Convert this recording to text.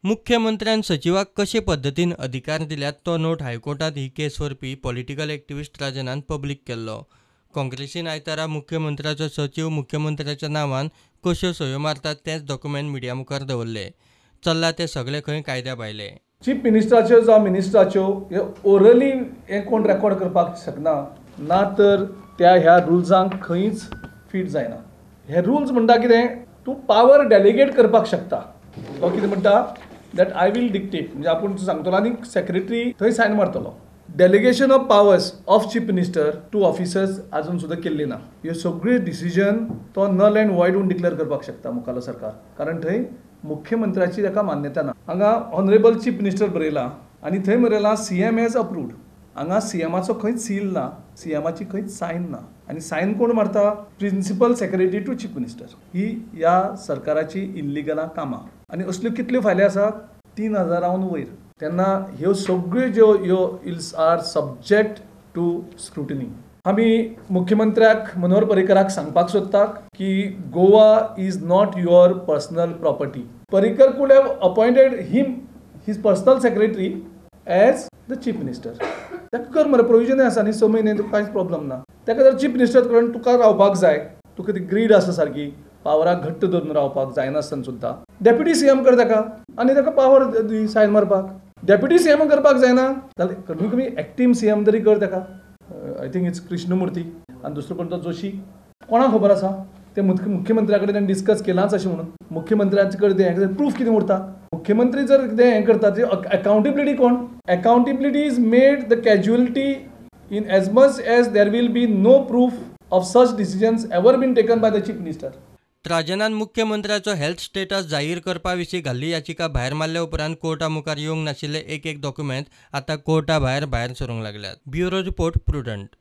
मुख्यमंत्र्यान सचिवाक कशे पद्दतीन अधिकार दिल्यात तो नोट हायकोर्टांत ही केस व्हरपी पॉलिटिकल एक्टिविस्ट राजनान पब्लीक केल्लो. काँग्रेसीन आयतारा मुख्यमंत्र्याचो सचीव मुख्यमंत्र्याच्या नांवान कश्यो सयो मारतात तेंच डॉक्युमेंट मिडिया मुखार दवरलें. चल्लां तें सगलें खंय कायद्या भायलें. चीफ मिनिस्टराच्यो जावं मिनिस्टराच्यो हे ओरली हें कोण रेकॉर्ड करपाक शकना, ना तर त्या ह्या रुल्सांक खंयच फीट जायना. हे रुल्स म्हणटा कितें, तूं पावर डेलिगेट करपाक शकता. तो कितें म्हणटा that I will dictate, म्हणजे आपूण सांगतलो आनी सेक्रेटरी थंय sign मारतलो. Delegation of powers of chief minister to officers अजून सुद्दां केल्ली ना. ह्यो सगळ्यो डिसिजन तो नल अँड वॉयड म्हूण डिक्लेअर करपाक शकता मुखाल्लो सरकार, कारण थंय मुख्यमंत्र्याची ताका मान्यता ना. हांगा ऑनरेबल चीफ मिनिस्टर बरयला आनी थंय बरयलां सीएम हॅज अप्रूव्ड. हांगा सीएमाचो खंयच सील ना, सीएमाची खंयच सायन ना, आनी सायन कोण मारता? Principal secretary to chief minister. ही ह्या सरकाराची इल्लिगलां कामां. आनी असल्यो कितल्यो फायली आसा? 3000 वयर. तेन्ना ह्यो सगळ्यो ज्यो ह्यो ills are subject to scrutiny. आमी मुख्यमंत्र्याक मनोहर पर्रीकराक सांगपाक सोदतात की Goa is not your personal property. Parrikar could have appointed him his personal secretary as the chief minister. ताका कर मरे, प्रोविजनय आसा न्ही, 6 म्हयने तुका कांयच प्रॉब्लम ना. ताका जर चीफ मिनिस्टर करून तुका रावपाक जाय, तुका ती ग्रीड आसा सारकी, पावराक घट्ट धरून रावपाक जायनासतना सुद्दां डेप्युटी सीएम कर ताका आनी ताका पावर दी सायन मारपाक. डेप्युटी सीएम करपाक जायना जाल्यार कमी कमी एक्टींग सीएम तरी कर ताका. I think it's Krishnamurthy आनी दुसरो कोण तो जोशी, कोणाक खबर आसा ते मुख्यमंत्र्या कडेन ताणें डिस्कस केलांच अशें म्हणून. मुख्यमंत्र्याचे कडेन तें प्रूफ कितें उरता? मुख्यमंत्री जर कितें हें करता, अकाउंटेबिलिटी कोण? Accountability is made the casualty in as much as there will be no proof of such decisions ever been taken by the chief minister. ट्राजनान मुख्यमंत्र्याचो हेल्थ स्टेटस जाहीर करपा विशीं घाल्ली याचिका भायर मारल्या उपरांत कोर्टा मुखार येवंक नाशिल्ले एक एक डॉक्युमेंट आतां कोर्टा भायर भायर सरूंक लागल्यात. Bureau report, Prudent.